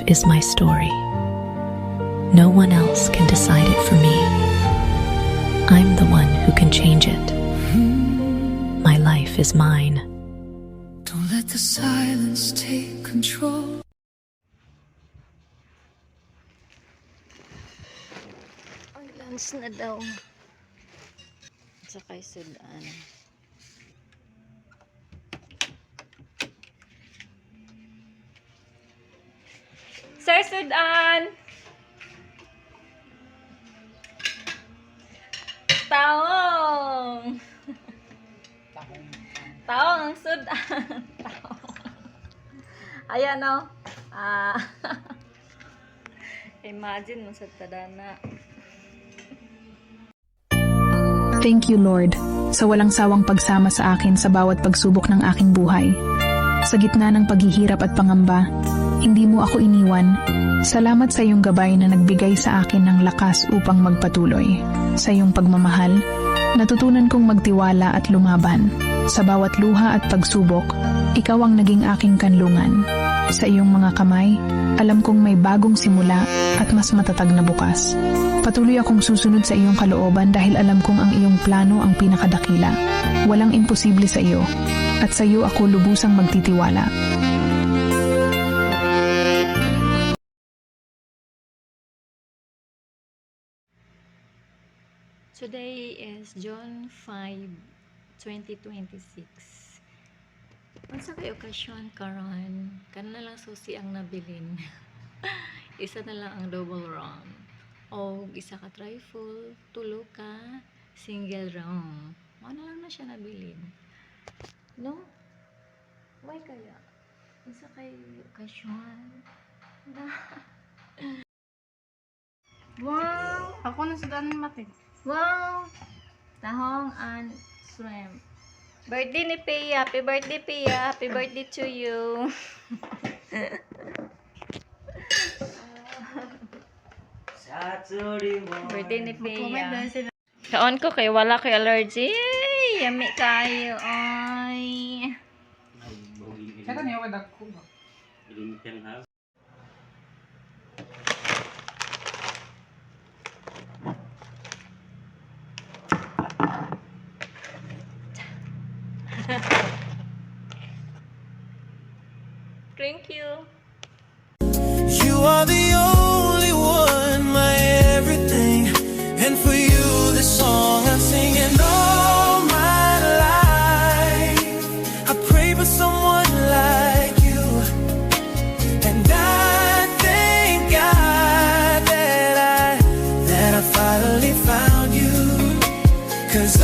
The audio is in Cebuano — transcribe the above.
Life is my story. No one else can decide it for me. I'm the one who can change it. My life is mine. Don't let the silence take control. Ay, lunch na daw. Sakay sudan. Sir Sudan! Taong! Taong ang sudan. Taong. Ayan o. Ah. Imagine mo sa tadana. Thank you, Lord, sa walang sawang pagsama sa akin sa bawat pagsubok ng aking buhay. Sa gitna ng paghihirap at pangamba, hindi mo ako iniwan. Salamat sa iyong gabay na nagbigay sa akin ng lakas upang magpatuloy. Sa iyong pagmamahal, natutunan kong magtiwala at lumaban. Sa bawat luha at pagsubok, ikaw ang naging aking kanlungan. Sa iyong mga kamay, alam kong may bagong simula at mas matatag na bukas. Patuloy akong susunod sa iyong kalooban dahil alam kong ang iyong plano ang pinakadakila. Walang imposible sa iyo, at sa iyo ako lubusang magtitiwala. Today is June 5, 2026. Unsa kay okasyon karon? Kana lang susi ang nabilin. Isa na lang ang double round. O isa ka trifle, tulo ka single round. Mao na lang na siya nabilin. No? Why kaya? Unsa kay okasyon? Na. Wow! Ako na sa daan mate. Wow! Tahong and shrimp. Birthday ni Pia. Happy birthday, Pia. Happy birthday to you. Birthday ni Comment Pia. dahil sila. Kaon ko kay wala koy allergy. Yay! Yummy kayo. Ay. Kaya niya ako dagko ba? Thank you. You are the only one, my everything. And for you, this song I'm singing all my life. I pray for someone like you. And I thank God that I finally found you. 'Cause